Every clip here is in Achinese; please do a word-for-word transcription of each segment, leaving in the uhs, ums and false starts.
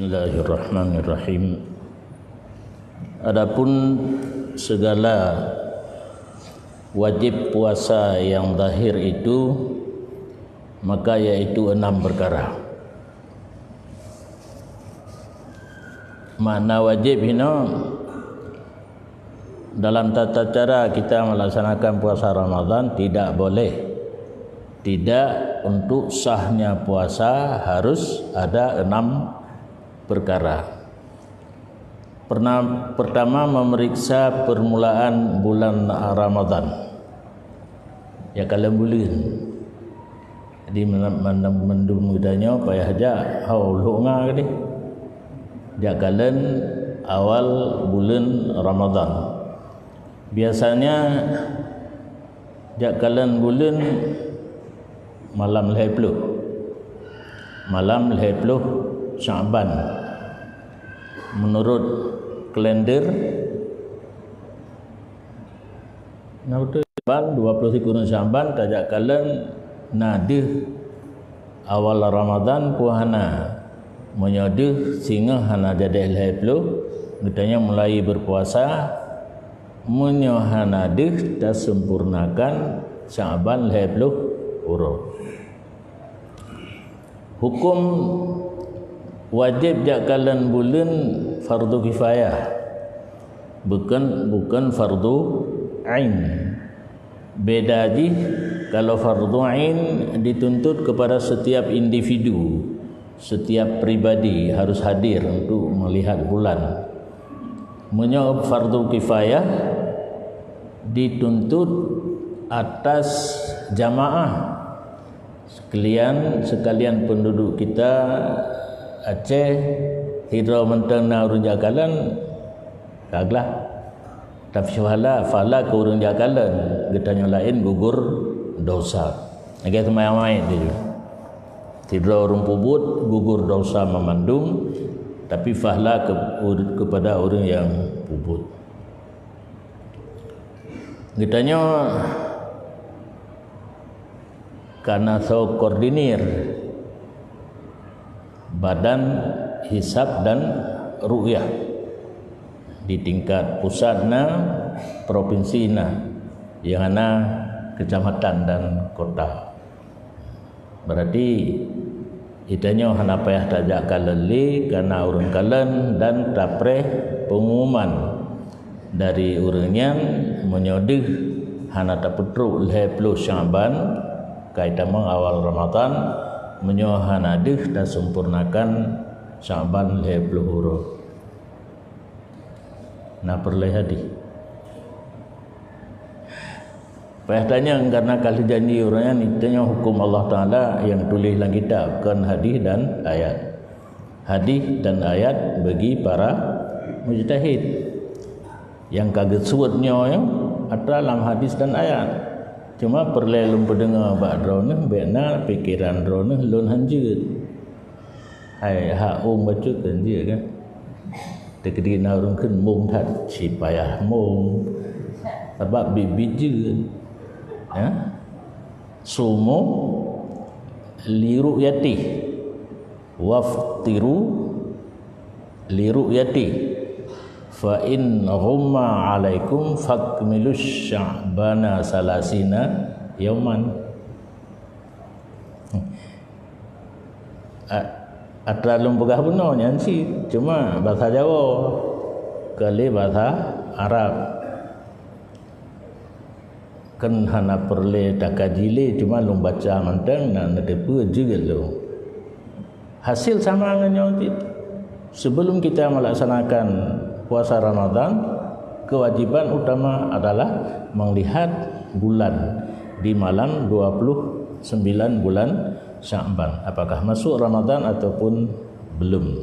Bismillahirrahmanirrahim. Adapun segala wajib puasa yang zahir itu, maka yaitu enam perkara. Makna wajib hino, dalam tata cara kita melaksanakan puasa Ramadan, tidak boleh, tidak, untuk sahnya puasa harus ada enam perkara. Perna-, pertama, memeriksa permulaan bulan Ramadan. Ya, kalon buleuen. Jadi, mandum geutanyoe payah jak, hau lhok nga keudeh. Jak kalon awal buleuen Ramadan. Biasanya jak kalon buleuen malam lhèe ploh. Malam lhèe ploh Sya'ban. Menurut kalender, na beutôi, Sya'ban, dua ploh sikureueng Sya'ban, tajak kalon na deuh awal Ramadan peue hana. Meunyoe deuh singoh hana jadeh lhèe ploh, geutanyoe mulai berpuasa. Meunyoe hana deuh, tasempurnakan Sya'ban lhèe ploh uroe. Huköm wajéb jak kalon buleuen fardu kifayah, bukon, bukon fardu ain. Beda jih, kalau fardu ain dituntut kepada setiap individu, setiap pribadi harus hadir untuk melihat bulan. Meunyoe fardu kifayah dituntut atas jamaah, sekalian, sekalian penduduk kita Aceh, sidroe mantong na ureuëng jak kalon, ka glah. Tapi pahala, pahala keu ureuëng jak kalon, geutanyoe laén gugur dosa. Lagée seumayang mait tu. Sidroe ureuëng peubuet gugur dosa meumandum, tapi pahala ke-, kepada ureuëng nyang peubuet. Geutanyoe ka na soe koordinir Badan Hisab dan Ruqyah. Di tingkat pusat na, provinsi na, nyang na kecamatan dan kota. Berarti geutanyoe hana payah tajak kalon lé, ka na ureuëng kalon dan tapreh pengumuman dari ureuëng nyan. Meunyoe deuh hana tapeutrok lhèe ploh Sya'ban, ka itamong awal Ramadan, meunyoe hana deuh tasempurnakan Sya'ban lhèe ploh uroe. Na peureulée hadih. Payah tanyong, karena ka lheueh janji ureuëng nyan, tanyoe huköm Allah Taala nyang tuléh lam kitab, kon hadih dan ayat. Hadih dan ayat bagi para mujtahid. Nyang ka geusuet nyoe atra lam hadih dan ayat. Cuma peureulée lôn peudeungoe bak droeneuh, bék na pikeran droeneuh lôn hanjeuet. Hai, hak ôn bacut kan dia kan. Teukeudi na ureuëng kheun mong that, si payah mong. Sabab biet-biet jeuet. Ya. Sumu li ru'yatih, waftiru li ru'yatih. Fa in ghumma 'alaikum fakmilu sya'bana salasina yauman. A-, atra lôn peugah bunoe nyan cit, cuma basa Jawoe, kon lé basa Arab. Kan hana peureulée takaji lé, cuma lôn baca mantong na neuteupeue jeuet lôn. Hasil sama ngon nyoe cit. Sebelum kita melaksanakan puasa Ramadan, kewajiban utama adalah melihat bulan di malam dua puluh sembilan bulan Sya'ban, apakah masuk Ramadan ataupun belum.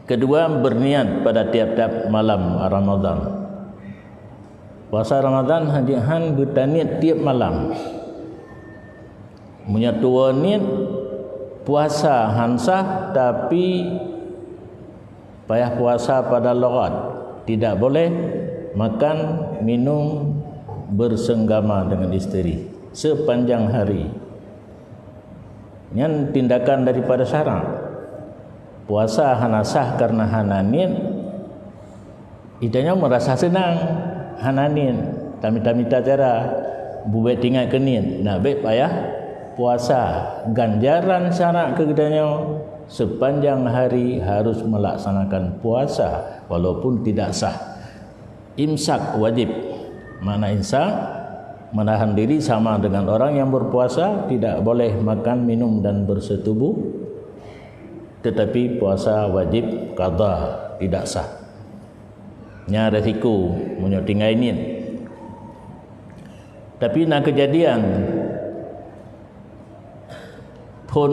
Kedua, berniat pada tiap-tiap malam Ramadan. Puasa Ramadan hana han beutaniet tiap malam. Meunyoe tuwoe niet puasa han sah, tapi payah puasa pada laghat, tidak boleh makan, minum, bersenggama dengan isteri sepanjang hari. Nyan tindakan daripada syarak. Puasa hana sah karena hana niet. Geutanyoe meurasa seunang, hana niet. Tamita-mita cara, bubet tingat keu niet. Nah, bèk payah puasa. Ganjaran syarak keu geutanyoe, sepanjang hari harus melaksanakan puasa walaupun tidak sah. Imsak wajib. Makna imsak, menahan diri sama dengan orang yang berpuasa, tidak boleh makan, minum dan bersetubuh. Tetapi puasa wajib qadha, tidak sah. Nyan resiko meunyoe tinggai niet. Tapi na keujadian, phon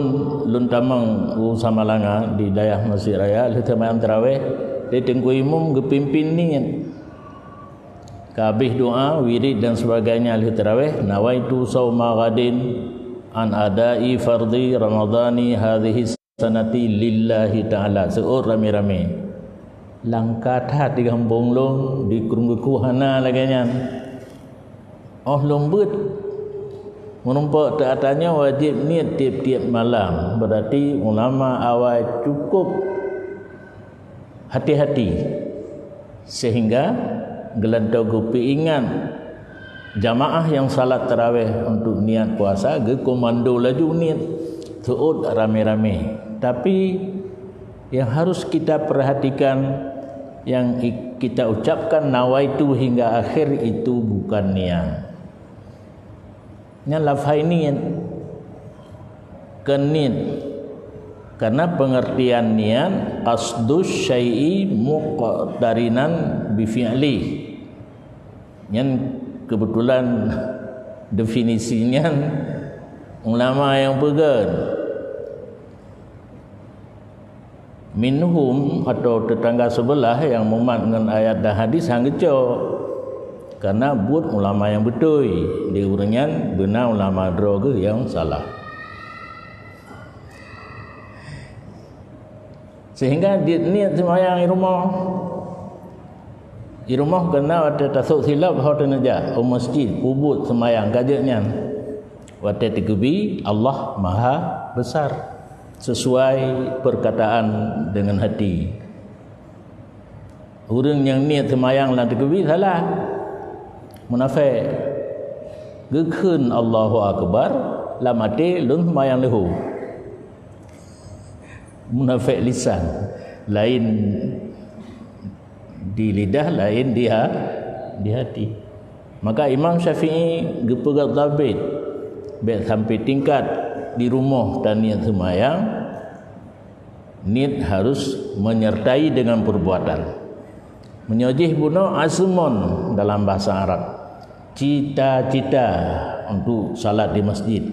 lôn tamong u Samalanga di dayah Masjid Raya, lheueh teumayang taraweh, di Teungku Imum geupimpin niet. Ka habéh doa, wirid dan sebagainya lheueh taraweh, "Nawaitu shauma ghadin an adai fardhi ramadhani hadhihi sanati lillahi ta'ala." Seuôt ramé-ramé. Langka that di gampông lôn, di Krueng Geuku hana lagèe nyan. Óh lôn beuet, meurumpok teuh atra nyoe wajéb niet tiep-tiep malam. Berarti ulama awai cukup hati-hati, sehingga geulantoe geupeuingat jamaah nyang salat taraweh untuk niat puasa, geukomando laju niet, seuôt ramé-ramé. Tapi yang harus kita perhatikan, yang i-, kita ucapkan nawaitu hingga akhir itu bukan niat. Nyan lafai niet, kon niet. Karena pengertian niat, qasdus syai'i muqtarinan bi fi'lih. Nyan kebetulan definisi nyan ulama nyang peugah. Minhum atau tetangga sebelah nyang mumat ngon ayat dan hadis han geucok. Karena buet ulama nyang beutôi, di ureuëng nyan beuna ulama droe geuh nyang salah. Sehingga niet seumayang di rumoh. Di rumoh keunan watée tasôk silop ho teuneujak u masjid, peubuet seumayang ka jeuet nyan. Watée teukeubie, Allah Maha Besar, sesuai perkataan dengan hati. Ureuëng nyang niet seumayang lam teukeubie salah, munafék. Geukheun Allahu Akbar lam até, lôn seumayang leuhô. Munafék lisan, laén di lidah, laén di ha-, di hati. Maka Imam Syafi'i geupeugah zabit, bék sampai tingkat di rumoh taniet seumayang, niet harus menyertai dengan perbuatan. Meunyoe jih bunoe azmon dalam bahasa Arab, cita-cita untuk salat di masjid.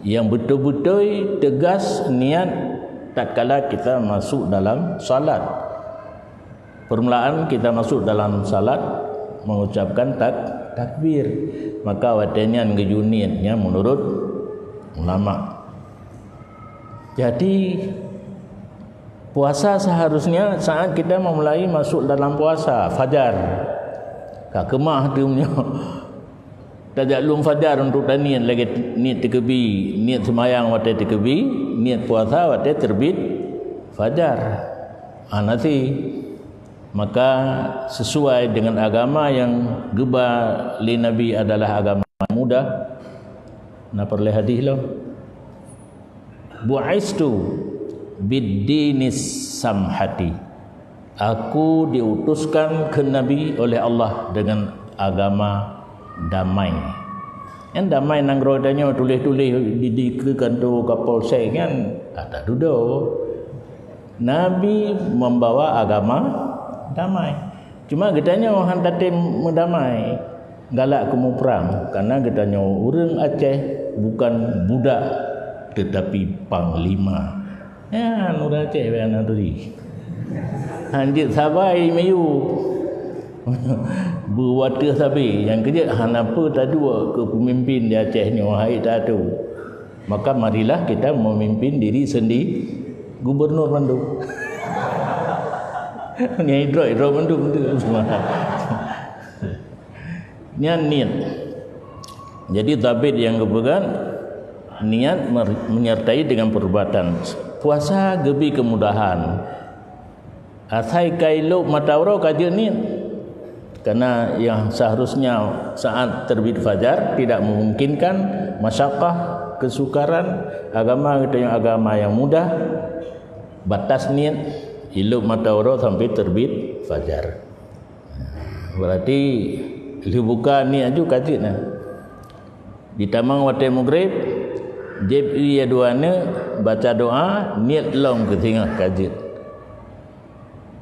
Yang betul-betul tegas niat tatkala kita masuk dalam salat. Permulaan kita masuk dalam salat mengucapkan tak-, takbir. Maka watée nyan geuyue niet nyan menurut ulama. Jadi, puasa seharusnya saat kita memulai masuk dalam puasa, fajar. Ka keumah teuh meunyoe tajak lom fajar untuk taniet lagée niet teukeubie, niet seumayang watée teukeubie, niet puasa watée teubiet fajar. Hana sih. Maka sesuai dengan agama yang geuba lé Nabi adalah agama mudah. Na peureulée hadis lom. Bu'istu bid-dinis samhati. Aku diutuskan keu Nabi oleh Allah dengan agama damai. Nyan damai nanggroe tanyoe tuléh-tuléh di, di keu kanto Kapolsek nyan ka tadudoe. Nabi membawa agama damai. Cuma geutanyoe han tatem meudamai, galak keu muprang, karena geutanyoe ureuëng Aceh bukan budak, tetapi panglima. Nyan ureuëng Aceh bak na turi. Han jeuet sabai miyueb. Beuwateuh sabe, nyang keujeuet hana peue taduek keu peumimpin di Aceh nyoe, hai tatu. Maka marilah kita memimpin diri sendiri, gubernur mandum. Nyang idrok-idrok mandum tu. Nyan niet. Jadi tabit nyang geupeugah, Niat mer-, menyertai dengan perbuatan. Puasa geubri kemudahan. Asai ka ilop mata uroe ka jeuet niet. Karena yang seharusnya saat terbit fajar tidak memungkinkan, masyakkah, kesukaran, agama geutanyoe agama yang mudah, batas niet, ilop mata uroe sampai terbit fajar. Berarti lheueh buka niet aju ka jeuet na. Ditamong watée maghrib, jieb ie dua neuk, baca doa, niet lom keu singoh ka jeuet.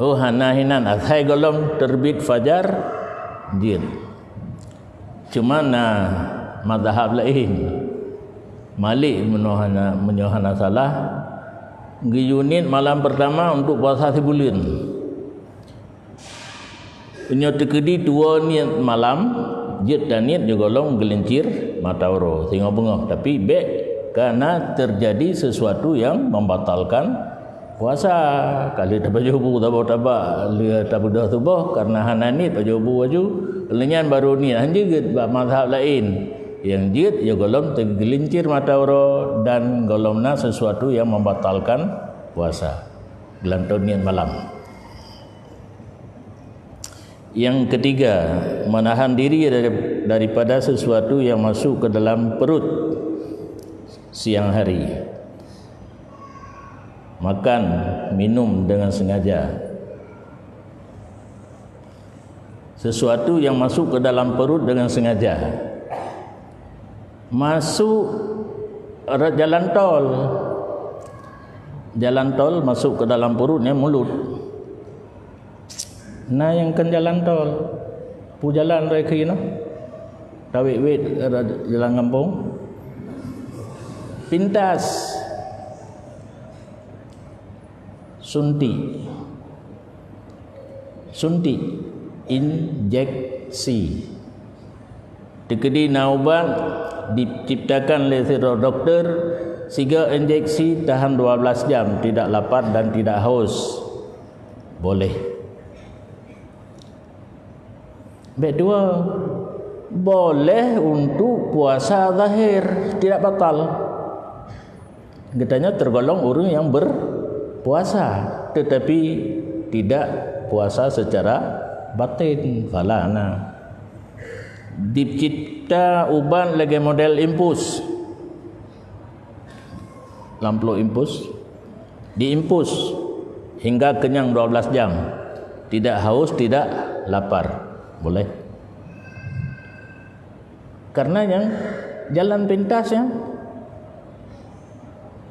Oh, hana hinan, asai gohlom terbit fajar, jeuet. Cuma na mazhab laén. Malik meunyoe hana, meunyoe hana salah, geuyue niet malam pertama untuk puasa sibuleuen. Nyoe teukeudi tuwoe niet malam, jeuet taniet nyoe gohlom geulincir mata uroe singoh beungoh, tapi bék kana terjadi sesuatu yang membatalkan puasa. Ka lheueh tapajoh bu saboh tabak, lheueh tabeudôh tuboh, karena hana niet pajoh bu aju, lheueh nyan baru niet, han jeuet bak mazhab laén. Nyang jeuet, ya gohlom teugeulincir mata uroe dan gohlom na sesuatu yang membatalkan puasa. Geulantoe niet malam. Yang ketiga, menahan diri dari, daripada sesuatu yang masuk ke dalam perut siang hari. Makan, minum dengan sengaja. Sesuatu yang masuk ke dalam perut dengan sengaja. Masuk ra-, jalan tol. Jalan tol masuk ke dalam perut, ya, mulut. Na nyang kon jalan tol. Peue jalan raya keunoe? Tawét-wét jalan gampông. Pintas. Suntik. Suntik. Injeksi. Teukeudi na ubat diciptakan lé sidroe doktor, siga injeksi tahan dua belas jam, tidak lapar dan tidak haus. Boleh. Bék dua. Boleh untuk puasa zahir, tidak batal. Geutanyoe tergolong ureuëng yang berpuasa, tetapi tidak puasa secara batin. Fala na. Dicipta ubat lagée model infus. Lamplo infus. Diinfus hingga kenyang dua belas jam. Tidak haus, tidak lapar. Boleh. Karena nyang jalan pintas nyan.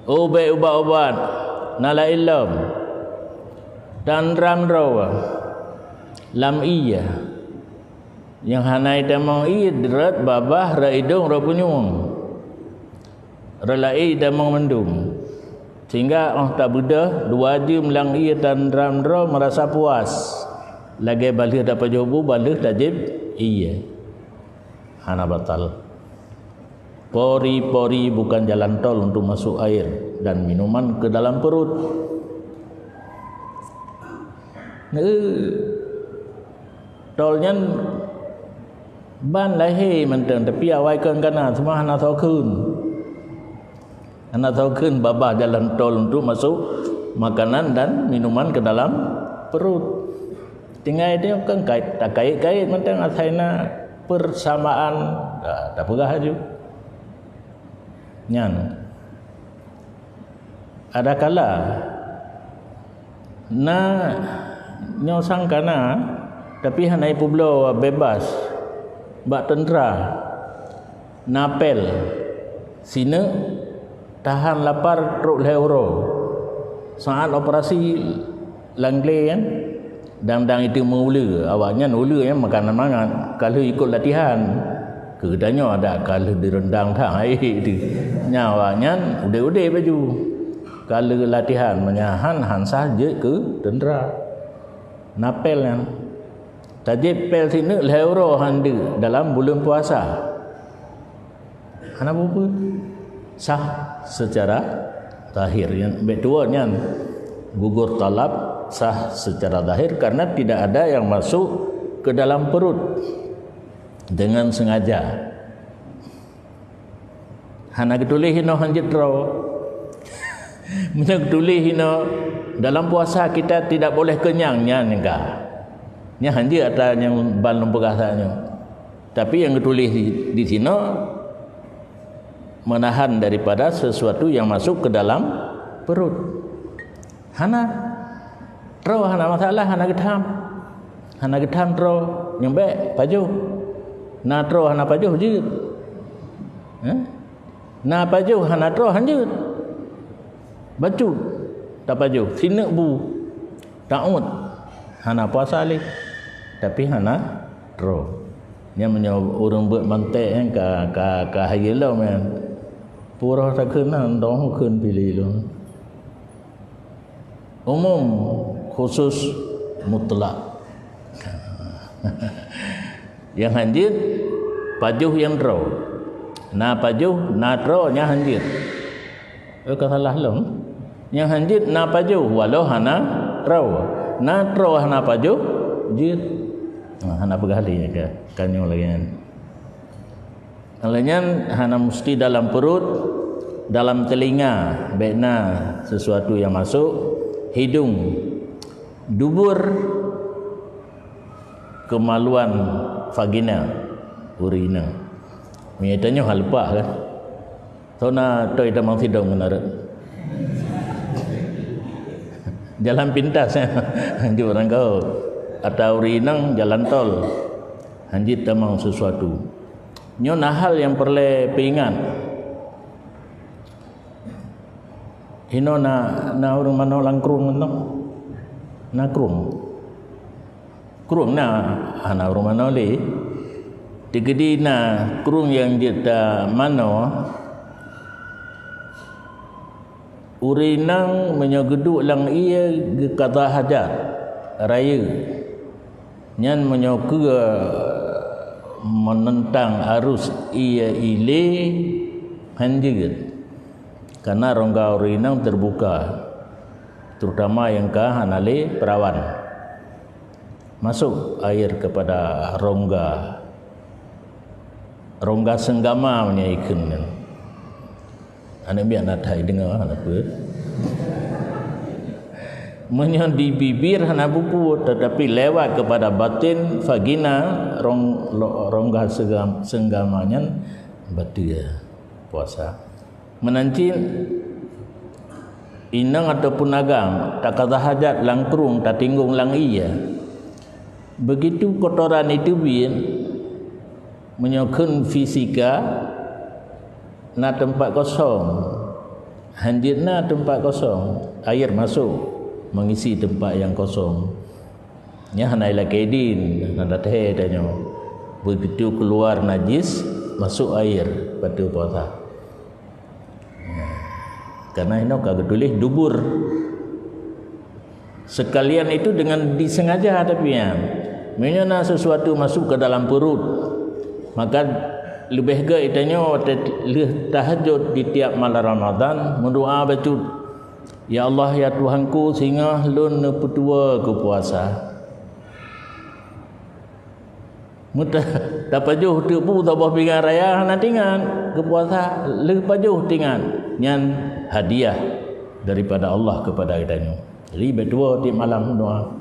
Ubé ubat-ubat na laén lom. Tanram droe lam ie. Nyang hana itamong ie rot babah, rot idong, rot punyueng. Rot laén itamong mandum. Sehingga óh tabeudôh dua jeuem lam ie tanram droe merasa puas. Lagée bah lheueh tapajoh bu, bah lheueh tajieb ie. Hana batal. Pori-pori bukan jalan tol untuk masuk air dan minuman ke dalam perut. Tol nyan ban lahé mantong, tapi awai kon kana, teuma hana soe kheun. Hana soe kheun babah jalan tol untuk masuk makanan dan minuman ke dalam perut. Tinggai dia kan kait, takait-kait mantong asai na persamaan, dah, dah peugah aju. Nyan. Adakala na nyoe sangka na, tapi hana ipeubloe bebas bak teuntra. Na pél, sineuk tahan lapar trok lhée uroe. Saát operasi lam glé nyan, dang-dang itu meuuleue, awaknyan uleue nyan meukanan mangat, ka lheueh ikot latihan. Keu geutanyoe adak ka lheueh direndang that hai itu. Nyan awaknyan udeb-udeb baju. Ka lheueh latihan, meunyo han, han sah jeuet keu teuntra. Na pél nyan. Tajieb pél sineuk lhée uroe han deuk dalam buleuen puasa. Hana peue-peue. Sah secara zahir. Nyan, bék tuwoe nyan gugur talab, sah secara zahir karena tidak ada yang masuk ke dalam perut dengan sengaja. Hana geutuléh inoe hanjeuet droe. Meunyoe geutuléh inoe, dalam puasa kita tidak boleh kenyang, nyan enggak. Nyan hanjeuet ata nyang ban lôn peugah saat nyoe. Tapi nyang geutuléh di, di sinoe, menahan daripada sesuatu yang masuk ke dalam perut. Hana. Droe hana masalah, hana geutham. Hana geutham droe, nyoe bèk pajoh. Na droe hana pajoh jeuet. Eh? Na pajoh hana droe hanjeuet. Bacut tapajoh, sineuk bu, taôt, hana puasa lé. Tapi hana droe. Nyan meunyoe ureueng beuet mantek nyan ka, ka, ka hayeu lom nyan. Pura takheun na, dong kheun piléh lom. Umum, khusus, mutlak. Nyang hanjeuet, pajoh nyang droe. Na pajoh, na droe, nyan hanjeuet. Eh, ka salah lom. Nyang hanjeuet na pajoh, walau hana droe. Na droe hana pajoh, jeuet. Nah, hana peugah lé ka, ka nyoe lagèe nyan. Lagèe nyan hana musti dalam perut, dalam telinga bèk na sesuatu nyang masuk, hidung, dubur, kemaluan vagina, urina. Meunyoe tanyoe hana leupah kan. Soe na toi tamong sidong keunan rot. Jalan pintas, jeuet ureueng kawö. Ata ureueng inong jalan tol. Hanjeuet tamong sesuatu. Nyoe na hal nyang peureulèe peuingat. Inoe na, na ureueng manoe lam krueng mantong. Na krueng. Krueng na, hana ureueng manoe lé. Teukeudi na krueng nyang jeuet tamanoe, ureueng inong meunyoe geuduek lam ié geukada hajat rayeuk. Nyan meunyoe keue meuneuntang arus ié ilé, hanjeuet. Karena rongga ureueng inong teubuka, terutama nyang ka hana lé peurawan. Masuk air kepada rongga, rongga seunggama meunyoe ikheun nyan. Aneuk miet na that deungoe, hana peue. Meunyoe di bibir hana buku, tetapi lewat kepada batin, vagina, rong-, lo-, rongga seugam-, seunggama nyan, bateue puasa. Meunan cit, inong ataupun agam, takada hajat lam krueng, tatinggong lam ié. Begitu kotoran itu teubiet, meunyoe kheun fisika, na teumpat kosong. Hanjeuet na teumpat kosong, air masuk mengisi teumpat nyang kosong. Nyan hana ilakée idin, hana that-that tanyoe. Begitu keluar najis, masuk air, bateue puasa. Karena inoe ka geutuléh dubur. Sekalian itu dengan disengaja, tapi ya, meunyoe na sesuatu masuk ke dalam perut, maka leubeh gét tanyoe watée lheueh tahajud di tiap malam Ramadan, meudoa bacut, "Ya Allah, ya Tuhanku, singoh lôn neupeutuwoe keu puasa." Meuta-, tapajoh teuk bu saboh pingan raya hana teuingat, geupuasa lheueh pajoh teuingat. Nyan hadiah daripada Allah kepada geutanyoe. Jadi, beutuwoe tiep malam doa.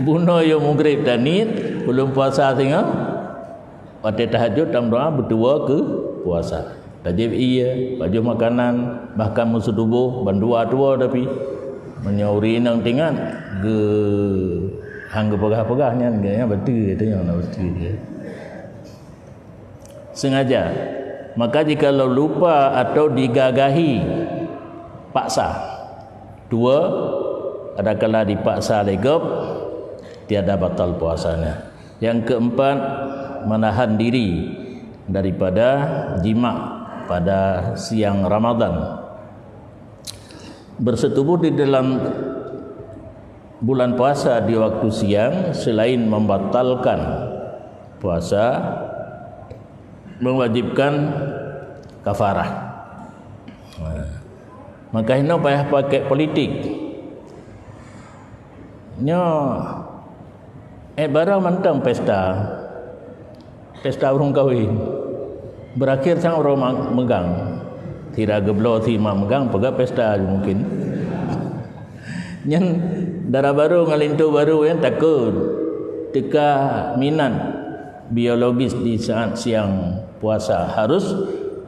Bunoe yôh mugreb taniet, ulôn puasa singoh, watée tahajud tameudoa beutuwoe keu puasa. Tajieb ié, pajoh makanan, bahkan meuseutuboh bandua tuwoe tapi. Meunyoe ureueng inong teuingat, geu-, han geupeugah-peugah nyan, geuh nyan bateue, tanyoe na bateue. Sengaja. Maka jikalau lupa atau digagahi, paksa. Dua, adakala dipaksa lé gob, tiada batal puasanya. Yang keempat, menahan diri daripada jimak pada siang Ramadan. Bersetubuh di dalam bulan puasa di waktu siang selain membatalkan puasa, mewajibkan kafarah. Nah, maka hino payah pakai politik. Nyoe, eh, barang mantong pesta. Pesta ureueng kawin. Berakhir sang uroe ma-, meugang. Sira geubloe si mak meugang, peugah pesta mungkin. Nyan dara barô ngon linto barô nyan takot teuka minat biologis di saat siang puasa, harus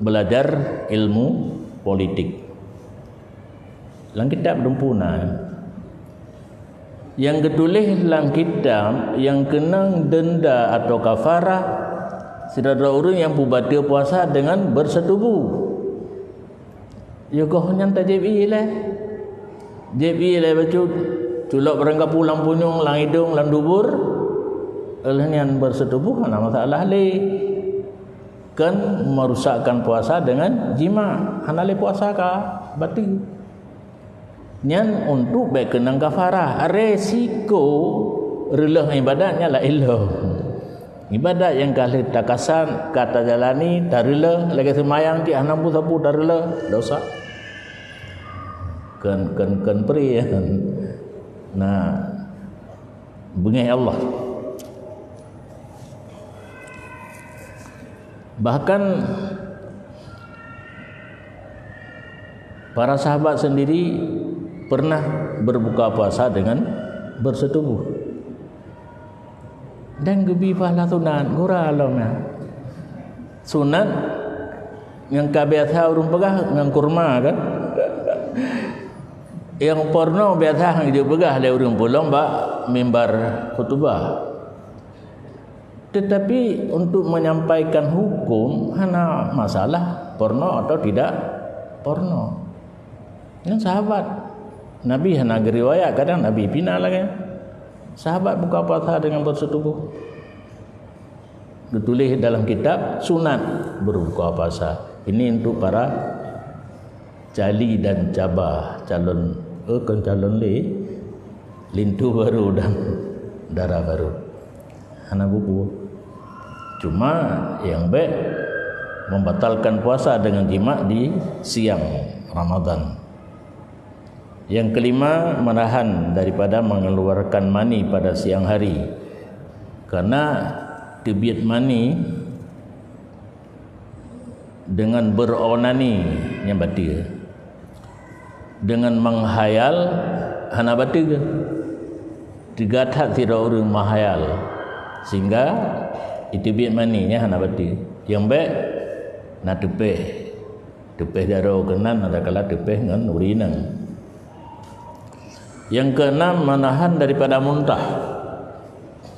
belajar ilmu politik. Lam kitab dumpu na. Nyang geutuléh lam kitab nyang keunong denda atau kafarah sidroe-droe ureuëng nyang peubateue puasa deungon beuseutubu. Yoh goh nyan tajieb ié lé. Jieb ié lé bacut, culok barangkapeue lam punyueng, lam idong, lam dubur. Lheueh nyan beuseutubu hana masalah lé. Kon merusakkan puasa deungon jima, hana lé puasa ka bateue. Nyan untuk bék keunong kafarah. Resiko reuloh ibadat nyan laén lom. Ibadat nyang ka lheueh takasan, ka tajalani, tareuloh, lagée seumayang cit hana bu sapeue tareuloh, dosa. Kon, kon, kon pri. Nah, beungéh Allah. Bahkan para sahabat sendiri pernah berbuka puasa dengan beuseutubu. Dan geubi pahala sunat, gura lom nyan. Sunat nyang ka biasa ureuëng peugah ngon kurma kan. Nyang porno biasa han jipeugah lé ureuëng pulang bak mimbar khutubah. Tetapi untuk menyampaikan hukum hana masalah porno atau tidak porno. Nyan sahabat. Nabi hana geuriwayat, kadang Nabi pina lagée. Sahabat buka puasa dengan beuseutubu. Dituléh dalam kitab sunat berbuka puasa. Ini untuk para cali dan caba calon, eh, kon calon lé, linto barô dan dara barô. Hana buku. Cuma nyang bék membatalkan puasa dengan jima di siang Ramadan. Yang kelima, menahan daripada mengeluarkan mani pada siang hari. Karena teubiet mani dengan beronani nyan bateue. Dengan menghayal hana bateue. Teuga that sidroe ureuëng menghayal sehingga iteubiet mani nyan hana bateue. Nyang bék na teupeh. Teupeh jaroe keunan, adakala teupeh ngon ureuëng inong. Yang keenam, menahan daripada muntah.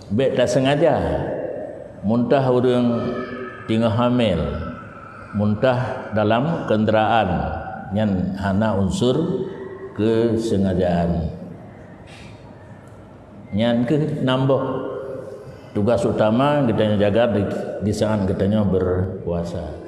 Bék tasengaja muntah ureuëng teungoh hamil, muntah dalam kenderaan, nyan hana unsur kesengajaan. Nyan keuh nam boh tugas utama geutanyoe jaga di, di saat geutanyoe berpuasa.